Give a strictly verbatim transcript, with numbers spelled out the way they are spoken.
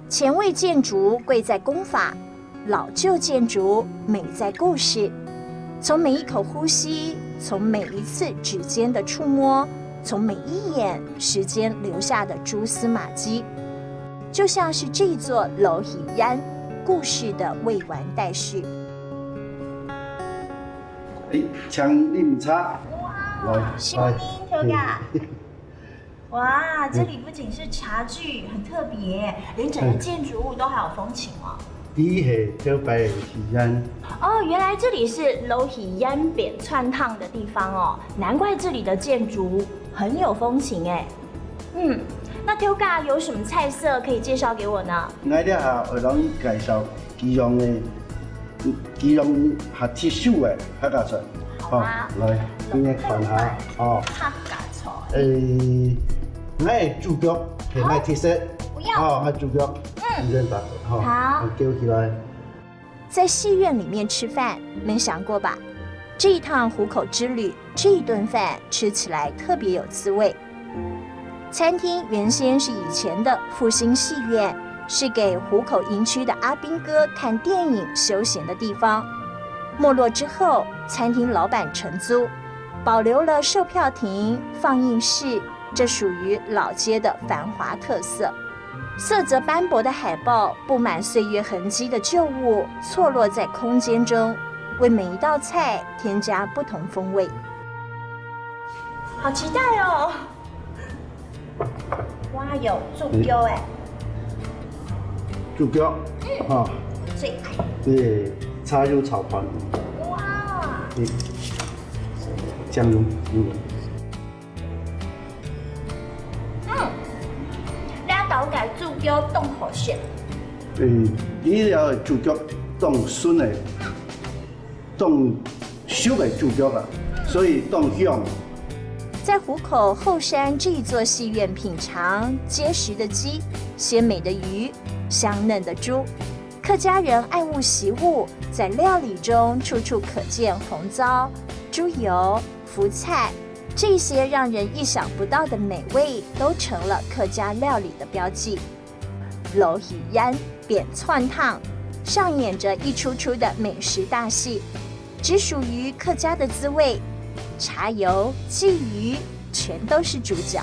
前卫建筑贵在工法，老旧建筑美在故事。从每一口呼吸，从每一次指尖的触摸，从每一眼时间留下的蛛丝马迹，就像是这座楼宇烟故事的未完待续。哎，请啉茶。来，是吗，来。Toga？哇，这里不仅是茶具很特别，连整个建筑物都好有风情哦。这是头擺个戲院。哦，原来这里是楼宇烟扁串烫的地方哦，难怪这里的建筑很有风情哎。嗯，那 Toga 有什么菜色可以介绍给我呢？我这下会同你介绍几样个，几样下特殊个客家菜。好啊，来，给你看下哦。客家菜。诶，我个猪脚，系我个特色。不要。哦，我个猪脚，嗯你先打开哈。好我叫起来。在戏院里面吃饭，没想过吧？这一趟湖口之旅，这一顿饭吃起来特别有滋味。餐厅原先是以前的复兴戏院，是给湖口营区的阿兵哥看电影休闲的地方。没落之后，餐厅老板承租，保留了售票亭、放映室，这属于老街的繁华特色。色泽斑驳的海报布满岁月痕迹的旧物，错落在空间中，为每一道菜添加不同风味。好期待哦！哇，有猪脚哎，猪脚，哈，最爱。对，茶油炒饭，哇，对，酱油，嗯。嗯，这道个猪脚当好食。嗯，伊个猪脚当纯个，当熟个猪脚啊，所以当香。在湖口后山这一座戏院品尝结实的鸡、鲜美的鱼、香嫩的猪。客家人爱物惜物，在料理中处处可见红糟、猪油、福菜，这些让人意想不到的美味，都成了客家料理的标记。楼宇烟扁串烫，上演着一出出的美食大戏，只属于客家的滋味。茶油、鲫鱼，全都是主角。